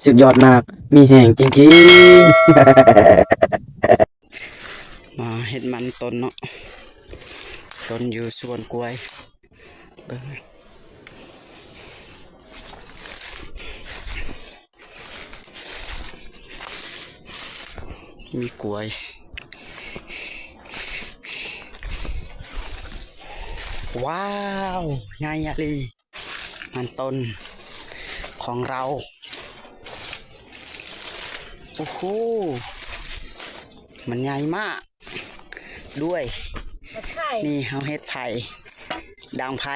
ສຸດຍອດມາກ ມີແຮງຈິງໆ. ມາເຮັດມັນຕົ້ນເນາະ ຕົ້ນຢູ່ສວນກ້ວຍ ເບິ່ງ ມີກ້ວຍ ວ້າວ ໃຫຍ່ອີ່ຫຼີ ມັນຕົ້ນຂອງເຮົາ. ໂອ້ໂຫ ມັນໃຫຍ່ມາກດ້ວຍ. ນີ້ເຮົາເຮັດໄຟ ດັງໄຟ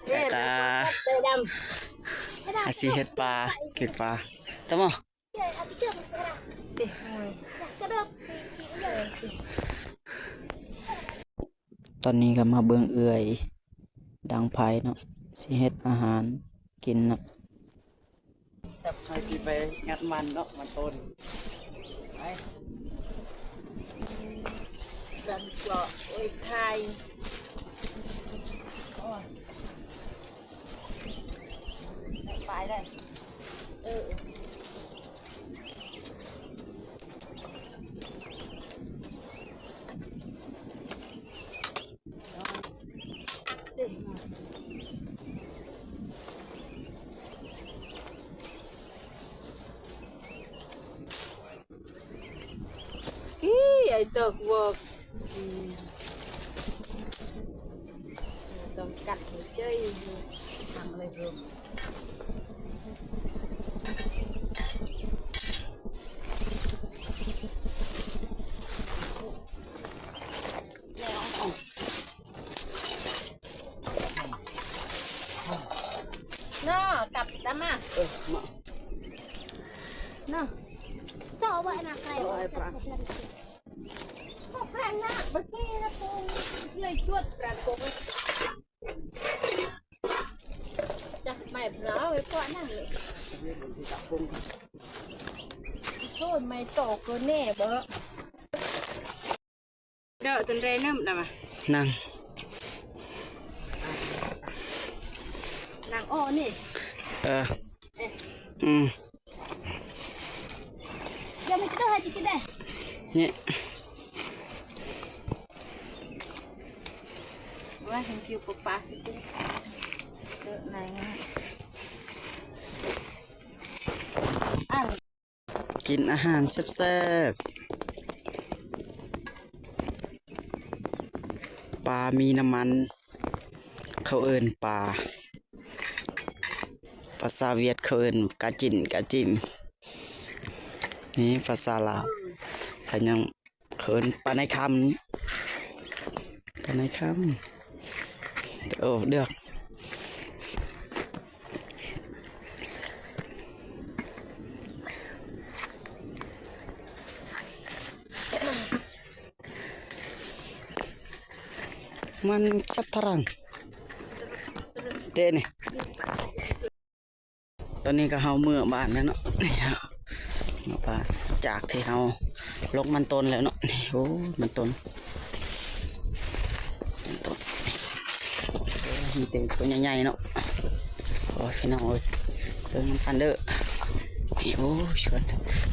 ແລ້ວກະ ອາ ຊິເຮັດປາ ກິນປາ ຕະໝໍ. ຕອນນີ້ກໍມາເບິ່ງເອື້ອຍດັງໄຟເນາະ ຊິເຮັດອາຫານກິນເນາະ. ເຮົາຊິໄປງັດມັນເນາະ ມັນຕົ້ນ ໄປ ກັນເກາະ ໂອ້ຍ ໄຂ່ ໂອ້ຍ ໄປໄດ້ ເອີ. ອີ ໄອ້ເຕີກເວີກ ອືມ ຕ້ອງກັດຫົວໃຈ ທຳອະໄລເພີ່ມ. ເນາະ ກັບຕາມມາ ເອີ ມາ ເນາະ ເຈົ້າເອົາໄວ້ນະ ໃສ່ ເອົາໄວ້ປາ ພວກແປງນະ ບັດນີ້ນະ ໂກງເລີຍຈວດແປງໂກງ ຈັກໄມ້ເພິ່ນເອົາໄວ້ເກາະນັ້ນເລີຍ ໂອ້ຍ ໄມ້ໂຕເກີນແນ່ເບີ. ເດີ ຕົນແລນຳນະ ນັ່ງ ນັ່ງ ອໍ ນີ້ ເອີ ເອີ ອືມ ເດີ ມັນຈະເດີ ໃຫ້ຊິກິນໄດ້ ນີ້ ວ່າ thank you ປ້າປ້າ ເດີ ນັ່ງ ອ່າ ກິນອາຫານແຊບໆ ປາມີນ້ຳມັນ ເຂົາເອີ້ນປາ ພາສາຫວຽດເຂົາເອີ້ນກາຈິນ ກາຈິນ ນີ້ພາສາລາວ ເຂົາຍັງ ເອີ້ນປາໄນຄຳ ປາໄນຄຳ ໂອ້ ເດືອກ ມັນສັບພະລັງ ເຕະນີ້. ຕອນນີ້ກໍເຮົາເມືອບ້ານແລ້ວເນາະ ນີ້ເນາະ ເມືອບ້ານ ຈາກທີ່ເຮົາລົກມັນຕົ້ນແລ້ວເນາະ ນີ້ ໂອ້ ມັນຕົ້ນ ມັນຕົ້ນ ໂອ້ ມີແຕ່ຕົວໃຫຍ່ໆເນາະ ໂອ້ຍ ພີ່ນ້ອງເອີຍ ເບິ່ງນຳກັນເດີ ນີ້ ໂອ້ ສວນ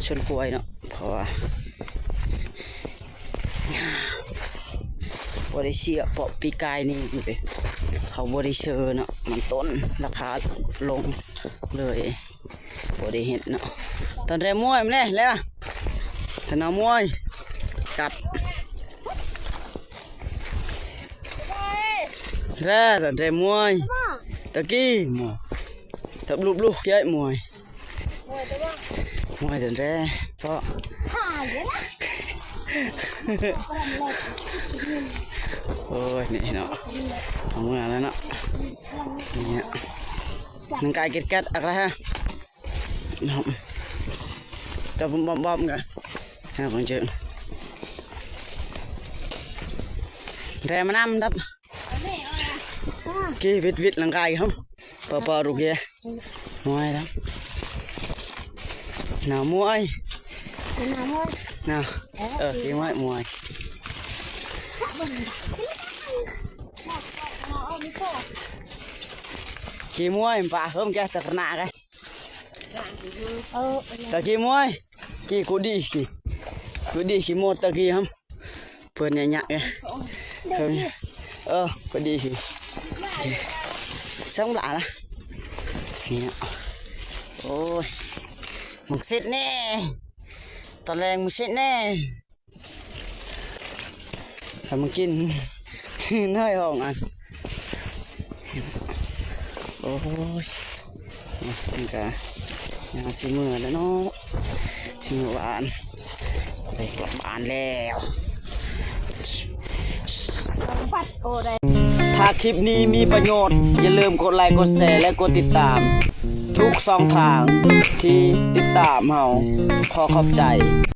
ສວນກ້ວຍເນາະ ເພາະວ່າ ບໍ່ໄດ້ເສຍ ເພາະປີກາຍນີ້ເດ້ ເຂົາບໍ່ໄດ້ເຊີເນາະ ມັນຕົ້ນລາຄາລົງເລີຍ ບໍ່ໄດ້ເຮັດເນາະ. ຕອນແລມວຍມາແລ້ວ ແລ້ວ ຕອນນາມວຍ ກັດ ແລ້ວ ຕອນແລມວຍ ຕະກີ້ມວຍ ຕັບລຸບລຸກເກຍມວຍ ມວຍແຕ່ແລ ເພາະ ໂອ້ຍ ນີ້ເນາະ ເອົາເມືອແລ້ວເນາະ ນີ້ ນັ່ງກາຍແກັດໆ ອັກລະຮະ ເນາະ ຕະບອມໆ ກະ ເອົາເບິ່ງເຈີ ແລມານຳ ດັບ ກີວິດໆ ລັງກາຍເຮົາ ປະປະລຸກເກຍ ມວຍແລ້ວ ໜາມວຍ ໜາມວຍ ໜາ ເອີ ເອີ ກີມວຍ ມວຍ ກີມວຍ ປະເຮີມແກສັກໜາກະ ເອີ ຕະກີ້ມວຍ ກີ້ກູດີ ກີ້ ກູດີ ຂີ້ໂມດຕະກີ້ຫັ້ນ ເພິ່ນຍະຍະເອີ ເອີ ກູດີ ຊ່າງຫຼາລະ ນີ້ ໂອ້ຍ ມັກສິດແນ່ ຕອນແລງມັກສິດແນ່. ທຳມາກິນ ນ້ອຍຫ້ອງອັນ ໂອ້ຍ ມັນກະຍາມຊິເມືອແລ້ວເນາະ ຊິເມືອບ້ານ ໄປກັບບ້ານແລ້ວ. ຖ້າຄລິບນີ້ມີປະໂຫຍດ ຢ່າລືມກົດໄລ ກົດແຊ ແລະ ກົດຕິດຕາມ ທຸກຊ່ອງທາງທີ່ຕິດຕາມເຮົາ. ຂໍຂອບໃຈ.